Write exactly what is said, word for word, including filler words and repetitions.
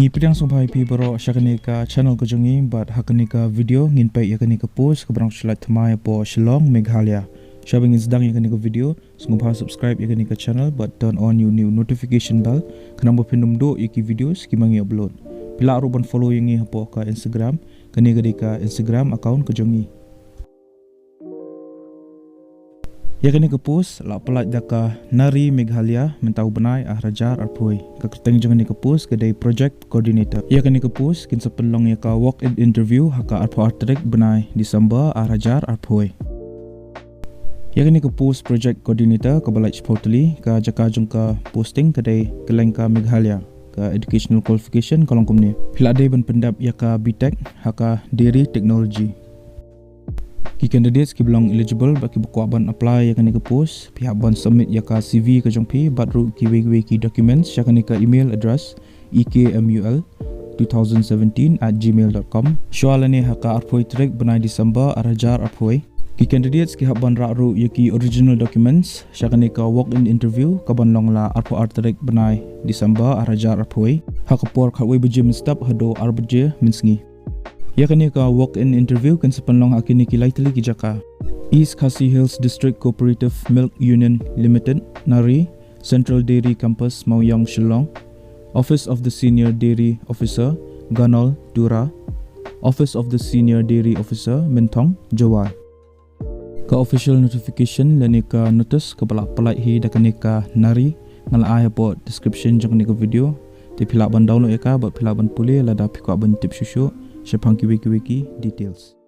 Ngi pdiang sngewbha ïa phi baroh sha kane ka channel ka jong ngi, bad ha kane ka video ngin peit ïa kane ka post kaba dang shu lait thymmai hapoh Shillong, Meghalaya. Shwa ba ngin sdang ïa kane ka video, sngewbha subscribe ïa kane ka channel bad turn on ïa u notification bell, khnang ba phin ym duh ïa ki videos kiba ngi upload. Phi lah ruh ban follow ïa ngi hapoh ka Instagram, kane ka dei ka Instagram account ka jong ngi. Ïa kane ka post la pyllait da ka NARI Meghalaya mynta u bnai ar hajar arphew. Ka kyrteng jong kane ka post ka dei Project Coordinator. Ïa kane ka post kin sa pynlong ïa ka walk-in interview ha ka arphew ar tarik bnai December ar hajar arphew. Ïa kane ka post Project Coordinator kaba lait shiphew tylli, ka jaka jong ka posting ka dei Kylleng ka Meghalaya. Ka educational qualification ka long kumne: phi lah dei ban pyndep ïa ka B Tech ha ka Dairy Technology. Ki candidates kiba long eligible bad kiba kwah ban apply ïa kane ka post, phi hap ban submit ïa ka C V ka jong phi bad ruh kiwei kiwei ki documents sha kane ka email address, E K M U L two thousand seventeen at gmail dot com. Shwa lane ha ka arphew tarik bnai December ar hajar arphew. Ki candidates ki hap ban rah ruh ïa ki original documents sha kane ka walk-in interview kaban long la arphew ar tarik bnai December ar hajar arphew, ha ka por khatwei baje mynstep haduh ar baje mynsngi. Ïa kane ka walk-in interview kan sa pynlong ha kine ki lai tylli ki jaka: East Khasi Hills District Cooperative Milk Union Limited, NARI, Central Dairy Campus, Mawiong, Shillong, Office of the Senior Dairy Officer, Ganol, Tura, Office of the Senior Dairy Officer, Mynthong, Jowai. Ka official notification lane ka notice kaba la pyllait hi da kane ka NARI nga la ai hapoh description jong kane ka video. Te phi lah ban download ïa ka bad phi lah ban pule lada phi kwah ban tip shuh shuh shaphang kiwei kiwei ki details.